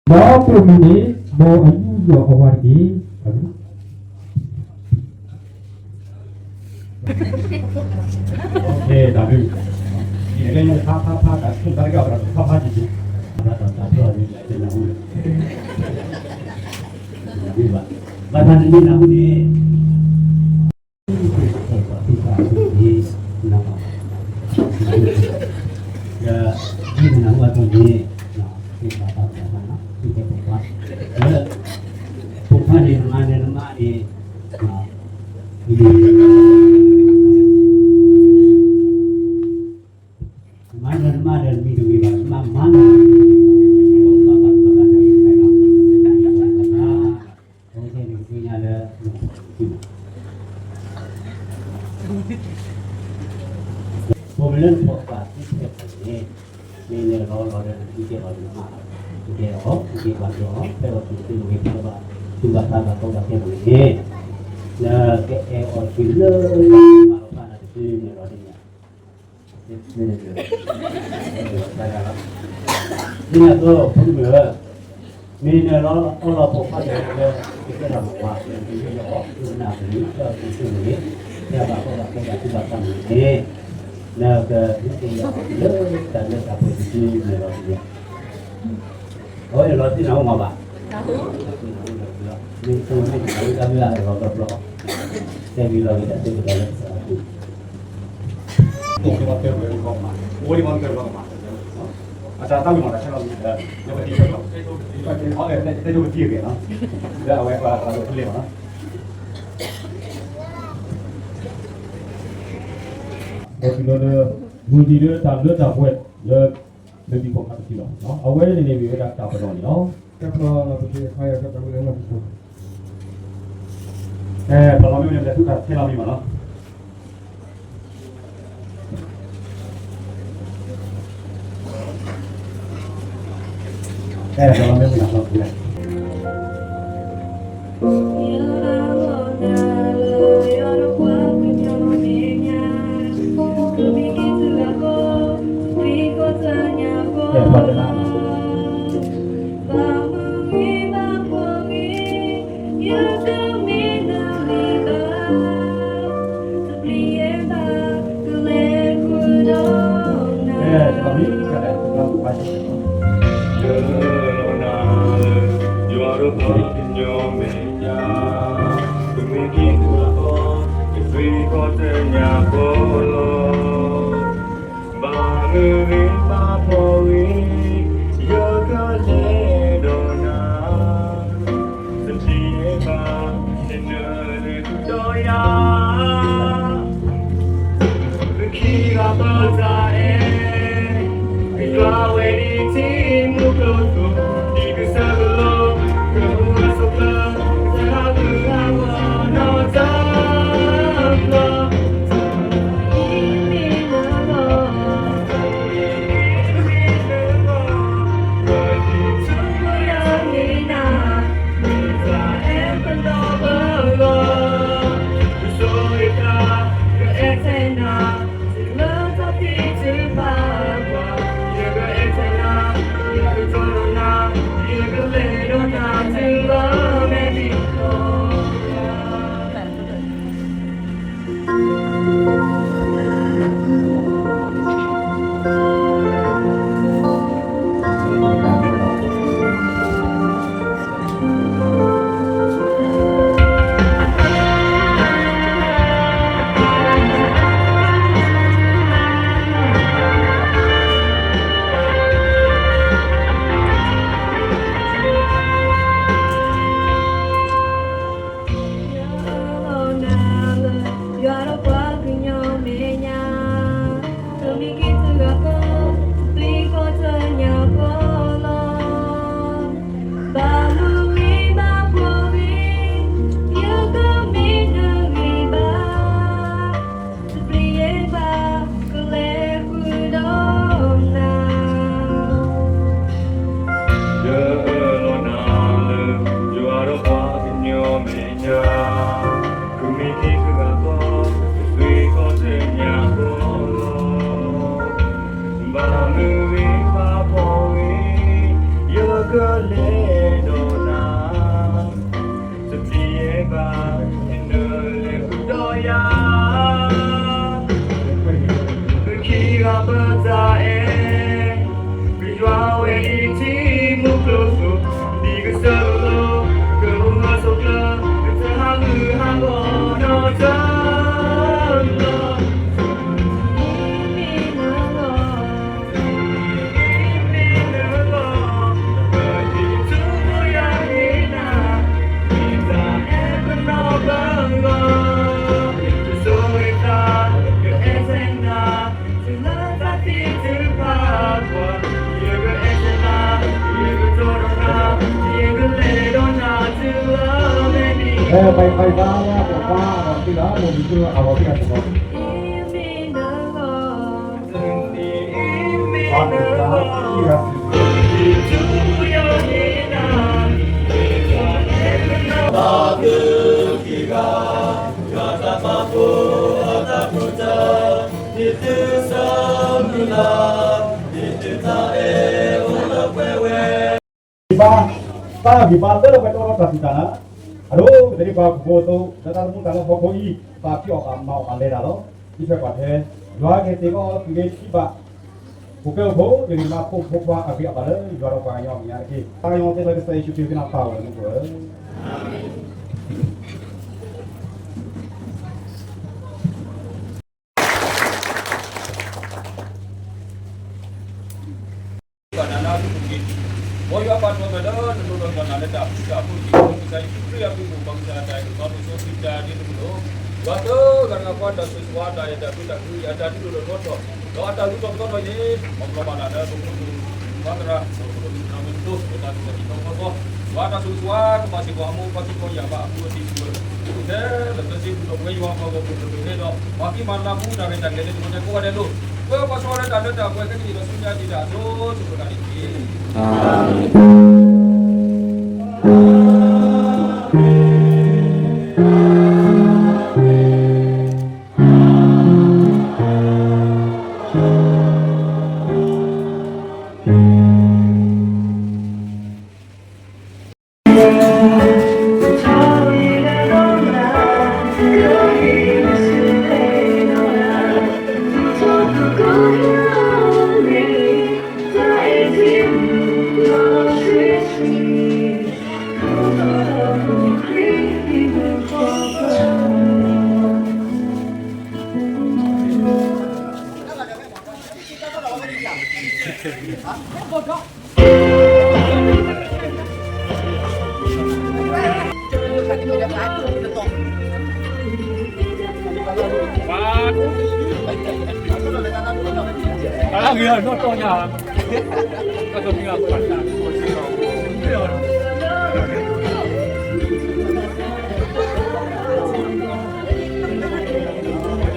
ဒီးပိာ်မုၣ်န့ၣ် မ်အယူးယီၣ်အဝၤတက့ၢ်. အမ့ၢ်, တၢ်ဘျုး, ဖးဖးဖး တၢ်ဆိကတၢၢ်တက့ၢ် ဖးဖးဖးက့ၤက့ၤ, ဘၣ်တၢ်တၢ်ဖျီၣ်န့ၣ် တနၢ်ဟူလၢၤ, ဘၣ်တၢ်တမ့ၢ်နၢ်ဟူန့ၣ် ဒီး ဒ်နၢ်ဟူအသိးန့ၣ်, ဒ်သိးပကတဲပိာ်ခွါ, လၢ ပိာ်ခွါန့ၣ် နမၤနၢၤနမါန့ၣ်, နမၤနၢၤနမါဒီးနမံၤတဂ့ၤဘၣ်, နမၤမၤနၢၤနမါ, ဘၣ်ဘၣ်ဘၣ်ဘၣ်, အဝဲသ့ၣ်န့ၣ် ကသ့ၣ်ညါလၢ ပိာ်မုၣ်လၢနဖိခွါသ့ၣ်တဖၣ်န့ၣ်, မ့ၢ်နၢၤလီၤလီၤဒီး နကဲအီၤလၢနမါ, နကဲအီၤ, နကဲပှၤကဲအီၤ, ဖဲအီၤတုၤတသ့ဝဲ ဖဲဘၣ်သူၣ်ဘၣ်သးဘၣ်ကီဘၣ်ခဲပူၤန့ၣ်, နကအဲၣ်အီၤတုၤလၢ မၤလီၤဖးနၤတစုန့ၣ်လီၤန့ၣ်, မ့ၢ်န့ၣ်, ဒ်န့ၣ်အသိး ဖိမုၣ်ဧၢ, မ့ၢ်နၢၤလီၤအီလီၤပိာ်ခွါတဂၤလၢ ကကဲထီၣ်မုၣ်ခွါ, နကယူးယီၣ်အီၤလၢနၢ်ပူၤ, ဖဲအီၤတုၤတသ့ဝဲ, ဖဲဘၣ်ကီဘၣ်ခဲဘၣ်သူၣ်ဘၣ်သးပူၤန့ၣ်, နကဒုးကဲအီၤလၢတၢ်လၢတၢ်ပှဲၤတစုန့ၣ်လီၤန့ၣ် အဝဲန့ၣ်လီၤသ့ၣ်နၢ်ဟူမးဘၣ်, မ့ၢ်တမ့ၢ်တၢ်ဝဲတၢ်မ့ၢ်အလီၤဘျီဘျီ, တဲဝံၤလီၤဂ့ၤတၢ်သ့ၣ်ကဒီးလၢကစၢ်အပူၤ, အိၣ်ဒံးမၤတၢ်ဘျီကမၤ, အိၣ်ဒံးမၤတၢ်ဘျီကမၤ, အတၢ်သးဝံၣ်မၤတၢ်ဆဲးလီၤမံၤဒီး လၢပတံၤဆဲးလီၤ, တဲဒိၣ်ပတံၤအဂ့ၢ်နီၤ, လၢအဝဲပှၤပှၤဒိးဖဲလဲၣ်မးနီၤ ဒီးတုၤလီၤလၢ မုၢ်နံၤလၢတၢ်လၢတၢ်ပှဲၤလၢ လၢမံၤပိာ်ခွါတစုလီၤ. အဝဲန့ၣ်န့ၣ် မ့ၢ်ဝဲဒၣ်တၢ်ပနီၣ်န့ၣ်လီၤ. ကဲပနီၣ်လီၤပသ့ၣ်အခါယၤ ကတၢၢ်ဝဲလၢနီၢ်ပူၤ, အဲ ပှၤလီၤမ့ၢ်ဝဲန့ၣ် လဲၤထူၣ်တၢ်ဆဲးလီၤမံၤမးနီၤ. အဲ ပှၤလီၤမ့ၢ်ဝဲန့ၣ် ဘၣ်မုၢ်ဂ့ၤဘၣ်ဖှီၣ်ဂ့ၤ, ယကလဲၤဒီးနၤ, တသ့ဘၣ်, နနၢၤလၢဒီးယၤ, ပခံဂၤပသးအဲၣ်, ကယွၤဝဲဒၣ်ထံမူကျိၤသူ, ဒ်ကစၢ်ကလိ, ကမူအဆိးကျၢ, ကဟဲဟးဂီၤနီၢ်တၢ်ဘျီ ပပၢ်ပၢ်ပၢ်ပၢ်ပၢ်ပၢ် ဘၣ် တၢ်ဂံၢ်ဘါလၢလၢပှဲၤထီၣ်တၢ်စံးတၢ်နၤ, အဒိ ကသ့ၣ်ပှၤကဘိအသိး လၢတၢ်သမူတၢ်လၢဟီၣ်ခိၣ်အံၤ ဘၣ်ဖံးအီၣ်ဘၣ်မၤအီၣ်ဘၣ်လဲၤတၢ်လီၤ. ဒ်ဖဲပှၤထဲ ယွၤကဟ့ၣ်သ့ၣ်နီၣ်အီၤလၢသုးဂ့ၤခံဘး ပူၤဖျဲးအိၣ်ဖှိၣ် တဂ့ၤမးဖိမုၣ်ဖိခွါအဂ့ၢ်အဘၣ်လၢယွၤဒီးပှၤကညီအမဲာ်ညါတက့ၢ်. တၢ်ဂ့ၢ်မိၢ်ပှၢ်လၢကစၢ်ယ့ၣ်ၡူးခရံာ်အမံၤ ပၢ်ဝဲမူခိၣ်ဧၢ. ဘၣ်နၤလၢအပူၤကွံာ်, မ်ယွၤပာ်ထီၣ်ပှၤလၢနလိၤဒီးယွၤနၤလၢတၢ်အုၣ်က့ၤခီၣ်က့ၤ ကစၢ်ယ့ၣ်ၡူးခရံာ်အပူၤ ပှၤကစၢ်တၢ်အဲၣ်ဒိးသီဒိၣ်စီဆှံတၢ်ဒ်တမုၢ်လီၤ. ယွၤသၢဂၤတဂၤဃီ တ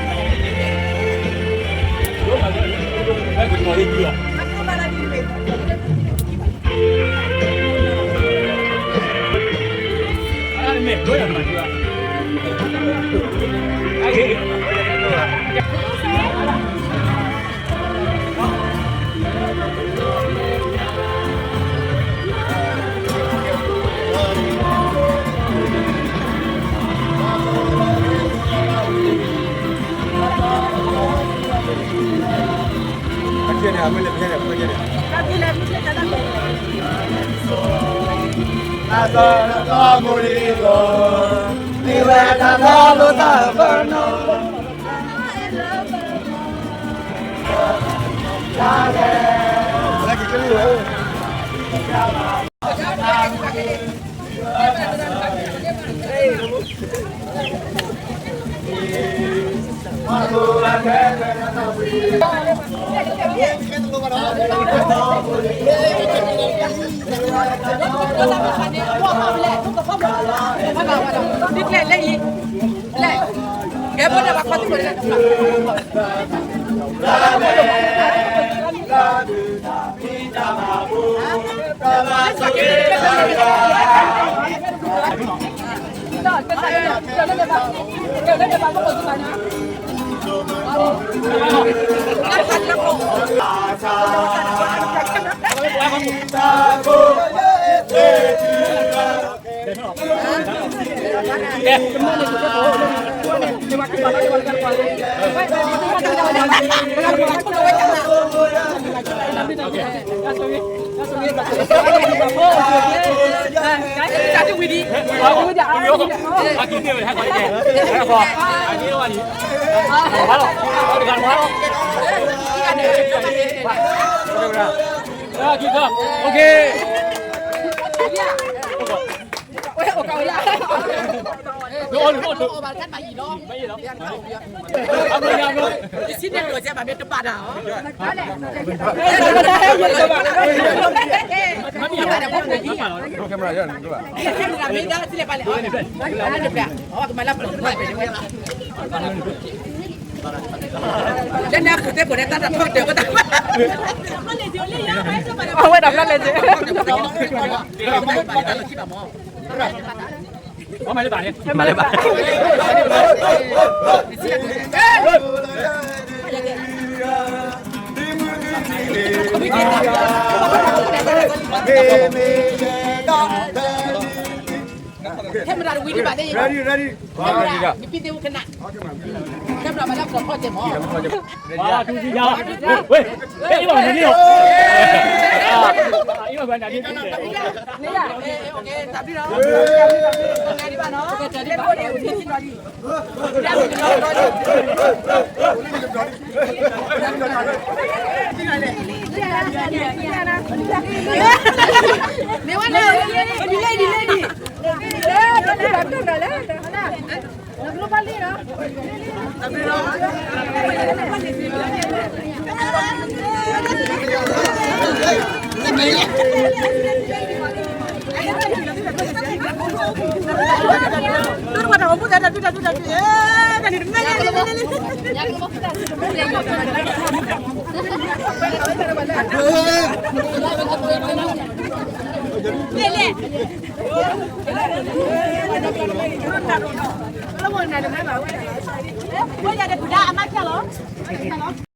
ၢ်ဆိၣ်ဂ့ၤဆိၣ်ဝါ တၢ်အဲၣ်တၢ်ကွံတၢ်ဃုအတၢ်ဒုးလိာ်လီၤထီၣ် ဒီးအတၢ်ဂုၤထီၣ်ပသီထီၣ်အံၤန့ၣ် မ်ပလီၤဘၣ်လၢ်လၢပမူခိၣ် ပှၤသရၣ် ဒီးပလိၣ်မံၤသရၣ်မ့ၢ်တဒိ ဒီးတၢ်သူၣ်ထီၣ်သီထီၣ် ယွၤတၢ်ဆိၣ်ဂ့ၤဆိၣ်ဝါ ကဘၣ်စ့ၢ်ကီးအမိၢ်ပှၤစ့ၢ်ကီးယၤဘၣ်အပူၤအသံးပူၤ ခဲလၢာ်ခဲဆ့ ပူၤဒီးပဝဲယွၤပှၤဂီၢ်မုၢ်ကလုာ်ကလုာ်န့ၣ်ဒီး ပှၤကံးမၤလၤပူၤတၢ်ရဲၣ်တၢ်ကျဲၤလၢတၢ်န့ၣ် ကိးဂၤဒဲးလိၤ ပှၤကွၢ်ဆၢၣ်လၢတၢ်လၢတၢ်ပှဲၤခဲကနံၣ်ဒီးဆူညါတံၢ်တၢ်အသိး ဆိၣ်ဂ့ၤတၢ်န့ၣ်တက့ၢ်. အၤမ့ၣ်. အီၣ်လီၤ အီၣ်ဘၣ်တၢ်ဘၣ်ယံၤလီၤ. ယစံးန့ၣ်ဒိးစဲဘၣ်မ့ၢ်တဘၣ်တၢ်အီၤ. မ့ၢ်တၢ်စံးလဲၣ်ပၣ်လဲၣ်အီၤ. မ့ၢ်တၢ်စံးလဲၣ်ပၣ်လဲၣ်အီၤ. လၢန့ၣ်အခိၣ်သ့ၣ်ခိၣ်န့ၣ် တၢ်တၢ်ထီၣ်ကတၢၢ်ကတၢၢ်. အဝဲဒၣ်ဖျါလဲၣ်စ့ၢ်. မၤလဲၣ်ဘၣ်. ခဲမရၤတဝံၤဒံးဘၣ်သ့ၣ်ယဲ, ready ready, ခဲမရၤ နပံသ့ၣ်ဝူခနၣ်, ခဲမရၤဘၣ်လၢကီၢ်ထီၣ်တဲမီၤ. ဝဲ, အံၤဘၣ်နၤဒ်, အံၤဘၣ်နၤဒ်, တၢ်ဘျုးလီၤ, တၢ်ဘျုးလီၤ, မ့ၢ်ဝဲန့ၣ်, ဒ်လဲၣ်ဒ်လဲၣ်ဒ် လၢမနၤတမ့ၢ်ဘၣ်ဝဲဒၣ်လီၤ, ဝဲယၤတပူၤဒၣ်အမါခဲလီၤ.